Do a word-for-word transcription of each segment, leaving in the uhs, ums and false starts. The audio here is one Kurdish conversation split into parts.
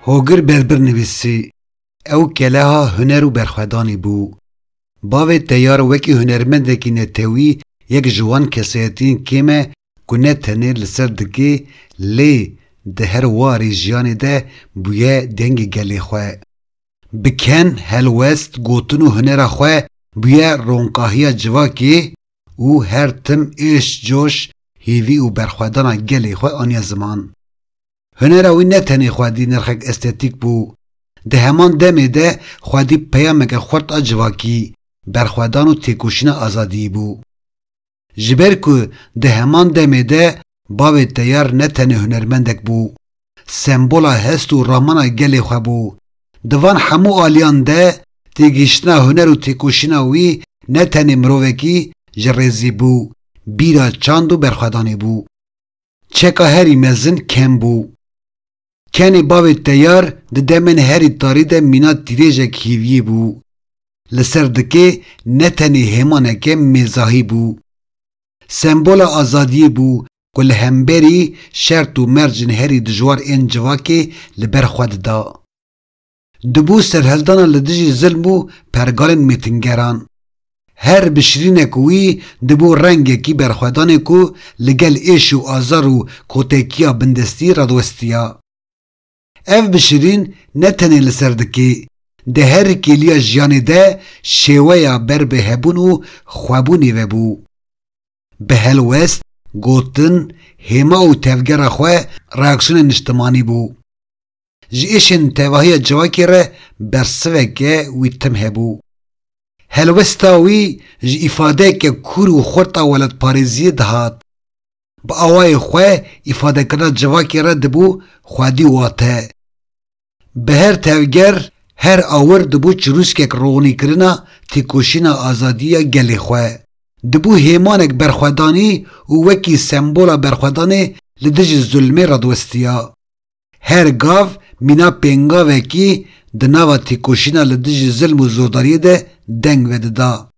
Hogir Berbir nivîsî. Ew keleha huner û berxwedanî bû. Bavê Teyar wekî hunermendekî netewî yek ji wan kesayetiyên kêm e ku ne tenê li ser dikê, lê di her warê jiyanê de bûye dengê gelê xwe. Bi ken, helwest, gotin û hunera xwe bûye ronkahiya civakê û her tim êş, coş, hêvî û berxwedana gelê xwe aniye ziman. Hunera wî ne tenê xwedî nirxek estetîk bû, di heman demê de xwedî peyameke xurt a civakî, berxwedan û têkoşîna azadiyê bû. Ji ber ku di heman demê de bavê Teyar ne tenê hunermendek bû, sembola hest û ramana gelê xwe bû. Di van hemû aliyan de têgihiştina huner û têkoşîna wî ne tenê mirovekî ji rêzê bû, bîra çand û berxwedanê bû. Çeka herî mezin ken bû. Kenê bavê Teyar di demên herî tarî de mîna tîrêjek hêviyê bû. Li ser dikê ne tenê hêmaneke mêzahî bû. Sembola azadiyê bû ku li hemberî şert û mercên herî dijwar ên civakê li ber xwe dida. Dibû serhildana li dijî zilm û pergalên mêtingeran. Her bişirînek wî dibû rengekî berxwedanê ku li gel êş û azar û kotekiya bindestî radiwestiya. Ev bişirîn ne tenê li ser dikê, di her kêliya jiyanê de şêweya ber bi hebûn û xwebûnê ve bû. Bi helwest, gotin, hêma û tevgera xwe reaksiyonê niştimanî bû. Ji êşên tevahiya civakê re bersiveke wî tim hebû. Helwesta wî ji îfadeyeke kûr û xurt a welatparêziyê dihat. Bi awayê xwe îfadekirina civakê re dibû xwedî wate. Bi her tevger, her awir dibû çirûskek ronîkirina têkoşîna azadiya gelê xwe. Dibû hêmanek berxwedanî û wekî sembola berxwedanê li dijî zulmê radiwestiya. Her gav mîna pêngavekî di nava têkoşîna li dijî zilm û zordariyê de deng vedida.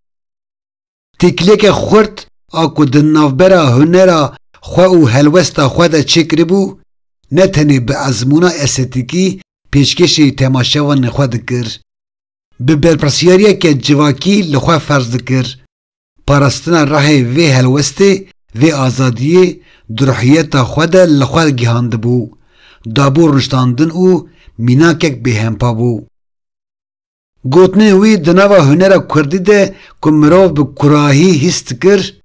Têkiliyeke xurt a ku di navbera hunera xwe û helwesta xwe de çêkiribû, ne tenê bi ezmûna estetîkî pêşkêşî temaşevanên xwe dikir. Bi berpirsyariyeke civakî li xwe ferz dikir. Parastina rehê vê helwestê, vê azadiyê di ruhiyeta xwe de li xwe gihandibû. Dabû rûniştandin û mînakek bêhempa bû. Gotinên wî di nava hunera kurdî de ku mirov bi kurahî hîs dikir,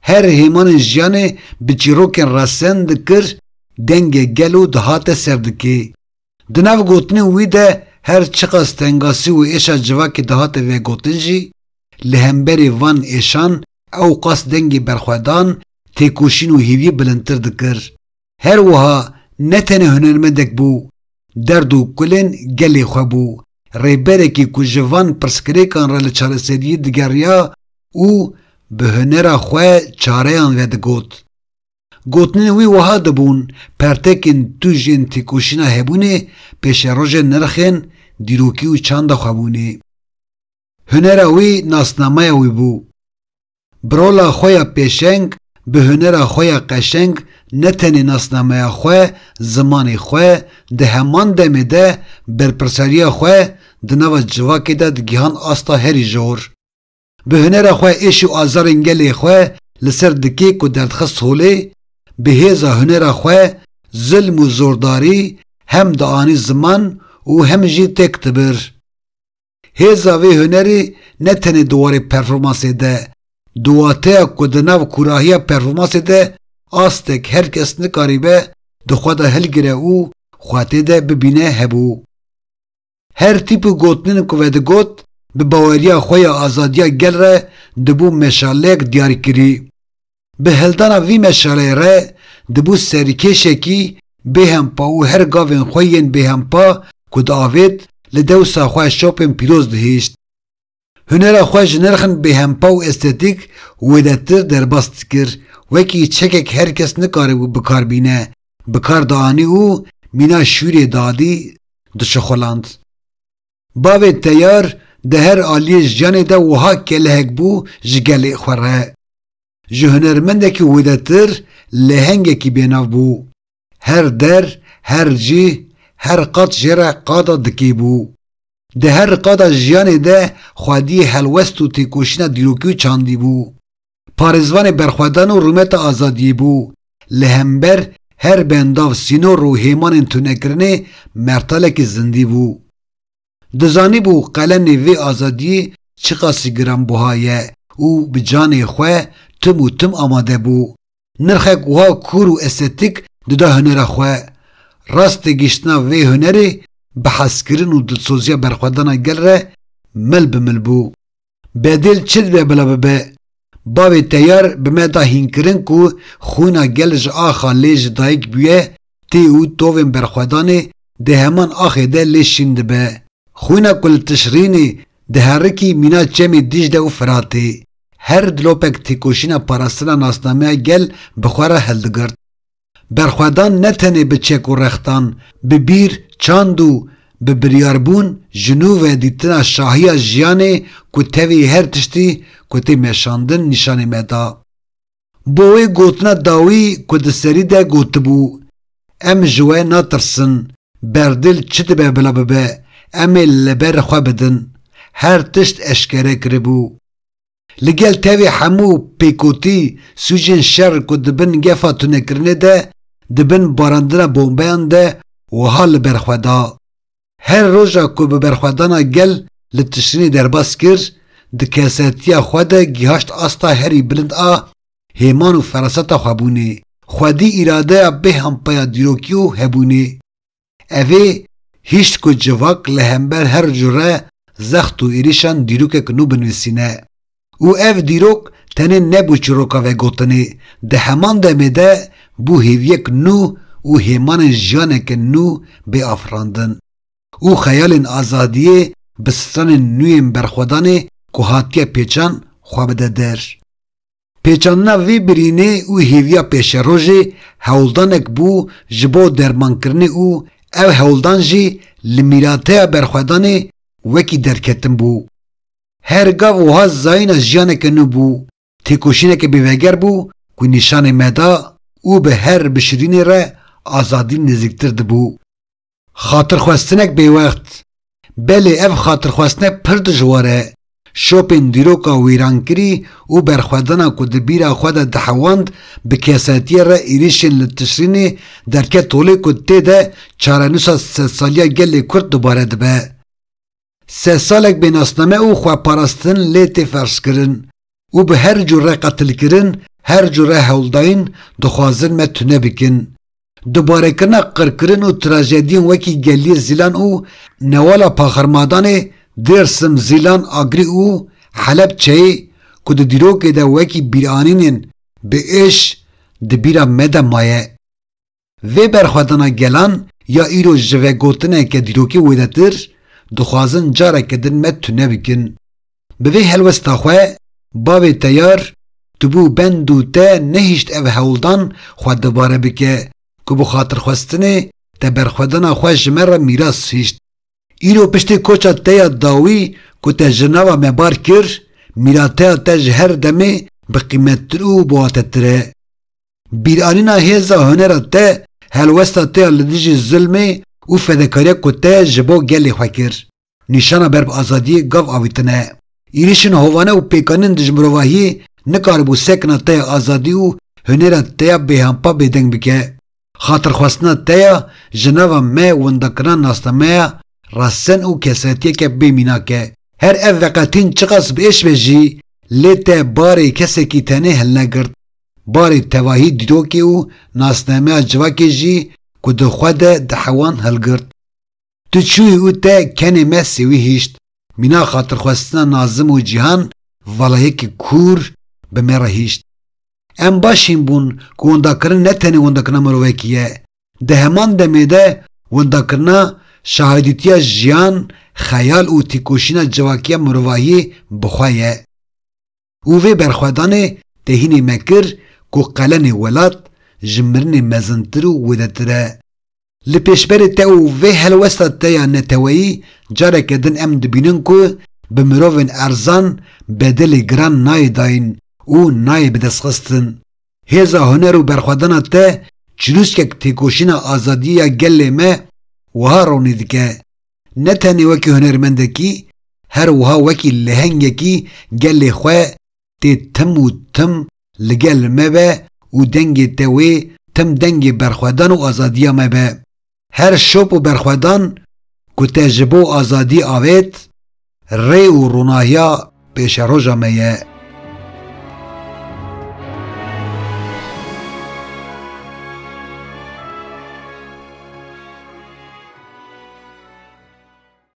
her hêmanên jiyanê bi çîrokên resen dikir, dengê gelo dihate ser dikê. Di nav gotinên wî de her çiqas tengasî û êşa civakê dihate vegotin jî, li hemberî van êşan ewqas dengê berxwedan, têkoşîn û hêviyê bilindtir dikir. Her wiha ne tenê hunermendek bû, derd û kulên gelê xwe bû, rêberekî ku ji van pirsgirêkan re li çareseriyê digeriya û bi hunera xwe çareyan vedigot. Gotinên wî wiha dibûn, pertekên tûj ên têkoşîna hebûnê pêşerojên nirxên dîrokî û çanda xwe bûnê. Hunera wî nasnameya wî bû. Bi rola xwe ya pêşeng, bi hunera xwe ya qeşeng ne tenê nasnameya xwe, zimanê xwe, di heman demê de berpirsariya xwe di nava civakê de digihan asta herî jor. Bi hunera xwe êş û azarên gelê xwe li ser dikê ku derdxist holê, bi hêza hunera xwe zilm û zordarî hem dianî ziman û hem jî têk dibir. Hêza vê hunerî ne tenê di warê performansê de, di wateya ku di nav kûrahiya performansê de astek her kes nikarîbe di xwe de hilgire û xwe tê de bibîne hebû. Her tîp û gotinên ku vedigot, bi baweriya xwe ya azadiya gel re dibû meşaleyek diyarkirî. Bi hildana vî meşaleyê re dibû serkêşekî bêhempa û her gavên xwe yên bêhempa ku diavêt, li dewsa xwe şopên pîroz dihişt. Hunera xwe ji nirxên bêhempa û estetîk wêdetir derbas dikir, wekî çekek her kes nikaribû bi kar bîne, bi kar dianî û mîna şûrê dadî dişuxuland. Bavê Teyar di her aliyê jiyanê de wiha kelehek bû ji gelê xwe re. Ji hunermendekî wêdetir lehengekî bênav bû. Her der, her cîh, her qat jê re qada dikê bû. Di her qada jiyanê de xwediyê helwest û têkoşîna dîrokî û çandî bû. Parêzvanê berxwedan û rûmeta azadiyê bû. Li hember her bendav, sînor û hêmanên tunekirinê mertalekî zindî bû. Dizanîbû qelenê vê azadiyê çiqasî giranbuha ye û bi canê xwe tim û tim amade bû. Nirxek wiha kûr û estetîk dida hunera xwe. Rast têgihiştina vê hunerê bi hezkirin û dilsoziya berxwedana gel re mil bi mil bû. Bedêl çi dibe bila bibe? Bavê Teyar bi me da hînkirin ku xwîna gel ji axa lê ji dayik bûye tê û tovên berxwedanê di heman axê de lê şîn dibe. Xwîna ku li Tişrînê diherikî mîna çemê Dîcle û Firatê, her dilopek têkoşîna parastina nasnameya gel bi xwe re hildigirt. Berxwedan ne tenê bi çek û rextan, bi bîr, çand û bi biryarbûn ji nû ve dîtina şahiya jiyanê ku tevî her tiştî ku tê meşandin nîşanê me da. Bo wê gotina dawî ku di serî de gotibû, em ji we natirsin, berdil çi dibe bila bibe, em ê li ber xwe bidin, her tişt eşkere kiribû. Li gel tevî hemû pêkotî, sûcên şer ku di bin gefa tunekirinê de, di bin barandina bombeyan de wiha li ber xwe da. Her roja ku bi berxwedana gel li Tişrînê derbas kir, di kesetiya xwe de gihaşt asta herî bilind a hêman û feraseta xwebûnê, xwedî îradeya bêhempa ya dîrokî û hebûnê. Evê hişt ku civak li hember her cure zext û êrîşan dîrokek nû binivîsîne. Û ev dîrok tenê nebû çîroka vegotinê, di heman demê de bû hêviyek nû û hêmanên jiyaneke nû bê afirandin. Û xeyalên azadiyê bi stranên nû yên berxwedanê ku hatiye pêçan xwe bide der. Pêçandina vê birînê û hêviya pêşerojê hewldanek bû ji bo dermankirinê û ev hewldan jî li mîrateya berxwedanê wekî derketin bû. Her gav wiha zayîna jiyaneke nû bû, têkoşîneke bêveger bû ku nîşanê me da û bi her bişirînê re azadî nêzîktir dibû. Xatirxwestinek bêwext. Belê ev xatirxwestine pir dijwar e. Şopên dîroka wêrankirî û berxwedana ku di bîra xwe de dihewand bi kesetiyê re êrîşên li Tişrînê derket holê ku tê de çarenûsa sedsaliya gelê Kurd dubare dibe. Sed salek bênasname û xweparastin lê tê ferzkirin û bi her cure qetilkirin, her cure hewldayîn dixwazin me tune bikin. Dubarekirina qirkirin û trajediyên wekî Geliyê Zîlan û Newala Paxirmadanê, Dêrsim, Zîlan, Agrî û Helebçeyê ku di dîrokê de wekî bîranînên bi êş di bîra me de maye. Vê berxwedana gelan ya îro ji vegotineke dîrokî wêdetir, dixwazin careke din me tune bikin. Bi vê helwesta xwe, bavê Teyar, tu bû bend û te nehişt ev hewldan xwe dubare bike, ku bi xatirxwestinê te berxwedana xwe ji me re mîras hişt. Îro piştî koça te ya dawî ku te ji nava me bar kir, mîrateya te ji her demê bi qîmettir û biwatetir e. Bîranîna hêza hunera te, helwesta te ya li dijî zilmê û fedekariya ku te ji bo gelê xwe kir, nîşana ber bi azadiyê gav avîtine. Êrîşên hovane û pêkanîn dij mirovahiyê nikaribû sekina te ya azadî û hunera te ya bêhempa bêdeng bike. Xatirxwestina te ya ji nava me windakirina nasnameya resen û kesetiyeke bê mînak e. Her ev veqetîn çiqas bi êş be jî, lê te barê kesekî tenê hilnegirt. Barê tevahî dîrokê û nasnameya civakê jî ku di xwe de dihewand hilgirt. Tu çûyî û te kenê me sêwî hişt. Mîna xatirxwestina Nazim û Cîhan valayekî kûr bi me re hişt. Em baş hîn bûn ku windakirin ne tenê windakirina mirovekî ye. Di heman demê de windakirina şahidîtiya jiyan, xeyal û têkoşîna civakiya mirovahiyê bi xwe ye. Û vê berxwedanê tehînê me kir ku qelenê welat ji mirinê mezintir û wêdetir e. Li pêşberê te û vê helwesta te ya neteweyî careke din em dibînin ku bi mirovên erzan bedelê giran nayê dayîn û nayê bidestxistin. Hêza huner û berxwedana te çirûskek têkoşîna azadiyê ya gelê me wiha ronî dike, ne tenê wekî hunermendekî, her wiha wekî lehengekî gelê xwe tê tim û tim li gel me be û dengê te wê tim dengê berxwedan û azadiya me be. Her şop û berxwedan ku te ji bo azadî avêt, rê û ronahiya pêşeroja me ye.